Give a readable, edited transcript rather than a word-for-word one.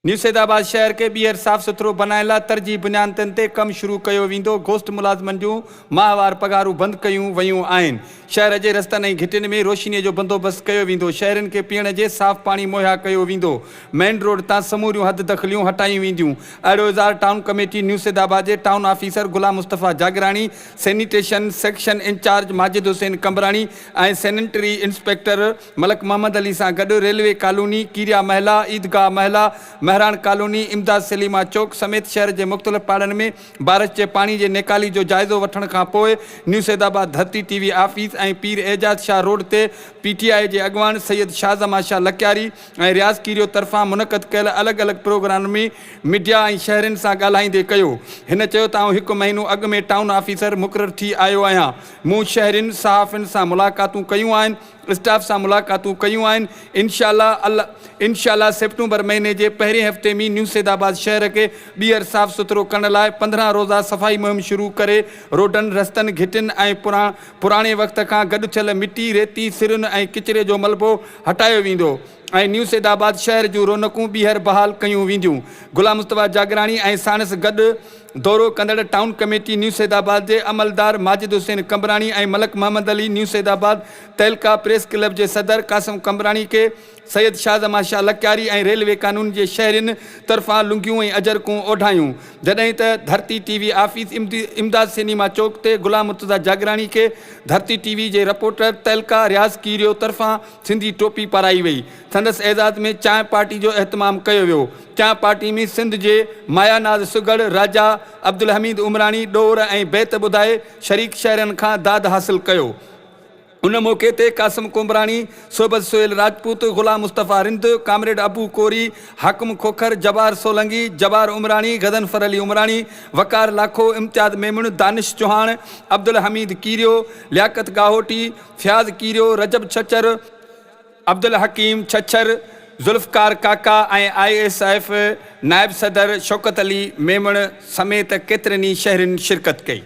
نيو سيدآباد شهر کي ٻيهر صاف سٿرو بنائڻ لاء ترجيحي بنيادن تي ڪم شروع ڪيو ويندو، گهوسٽ ملازمن جون ماهوار پگهارون بند ڪيون ويون آهن، شهر جي رستن ۽ گهٽين ۾ روشني جو بندوبست ڪيو ويندو، شهرين کي پيئڻ جي صاف پاڻي مهيا ڪيو ويندو، مين روڊ تان سموريون حد دخليون هٽايون وينديون. اهڙو اظهار ٽائون ڪميٽي نيو سيدآباد جي town officer Ghulam Mustafa Jagirani, sanitation section incharge Majid Hussain Qambrani ۽ sanitary inspector Malik Muhammad Ali سان گڏ ريلوي ڪالوني، ڪيريا محلا، عيدگاهه محلا، مهراڻ ڪالوني، امداد سليما چوڪ سميت شهر جي مختلف پاڙن ۾ بارش جي پاڻي جي نيڪالي جو جائزو وٺڻ کان پوء new Saidabad Dharti T V office ۽ Pir Ejaz Shah road تي پي ٽي آء جي اڳواڻ سيد شاهزمان شاهه لڪياري ۽ رياض ڪيريو طرفان منعقد ڪيل الڳ الڳ پروگرامن ۾ ميڊيا ۽ شهرين سان ڳالهائيندي ڪيو. هن چيو ته آئون هڪ مهينو اڳ ۾ ٽائون آفيسر مقرر ٿي آيو آهيان مون شهرين، صحافين سان ملاقاتون ڪيون آهن، اسٽاف سان ملاقاتون ڪيون آهن، انشاء الله انشاء الله سيپٽمبر مهيني جي پهرين هفتي ۾ نيو سيد آباد شهر کي ٻيهر صاف سٿرو ڪرڻ لاء 15 روزه صفائي مهم شروع ڪري روڊن، رستن، گهٽين ۽ پراڻي وقت کان گڏ ٿيل مٽي، ريتي، سرن ۽ ڪچري جو ملبو هٽايو ويندو ۽ نيو سيد آباد شهر جون رونقون ٻيهر بحال ڪيون وينديون. غلام مصطفيٰ جاگراڻي ۽ ساڻس گڏ دورو ڪندڙ ٽائون ڪميٽي نيو سيد آباد جي عملدار ماجد حسين قمبراڻي ۽ ملڪ محمد علي نيو سيد آباد تعلقه پريس ڪلب جي صدر قاسم قمبراڻي کي سيد شاهزمان شاهه لڪياري ۽ ريلوي ڪانون جي شهرين طرفان لنگيون ۽ اجرڪون اوڍايون جڏهن ته Dharti T V office Imdad cinema چوڪ تي غلام مرتضيٰ جاگراڻي کي ڌرتي ٽي وي جي رپورٽر تعلقه رياض ڪيريو طرفان سنڌي ٽوپي پارائي وئي. سندس اعزاز ۾ چانهه پارٽي جو اهتمام ڪيو ويو. چانهه پارٽي ۾ سنڌ جي مايا ناز سگهڙ راجا عبدالحميد عمراڻي ڏور ۽ بيت ٻڌائي شريڪ شهرين کان داد حاصل ڪيو. ان موقعي تي قاسم قمبراڻي، صحبت سهيل راجپوت، غلام مصطفيٰ رند، ڪامريڊ ابو ڪوري، حاڪم کوکر، جبار سولنگي، جبار عمراڻي، غضنفر علي عمراڻي، وقار لاکو، امتياز ميمڻ، دانش چوهاڻ، عبدالحميد ڪيريو، لياقت گاهوٽي، فياض ڪيريو، رجب ڇڇر، عبدالحڪيم ڇڇر، ذوالفقار ڪاڪا ۽ I S F نائب صدر شوڪت علي ميمڻ سميت ڪيترن ئي شهرين شرڪت ڪئي.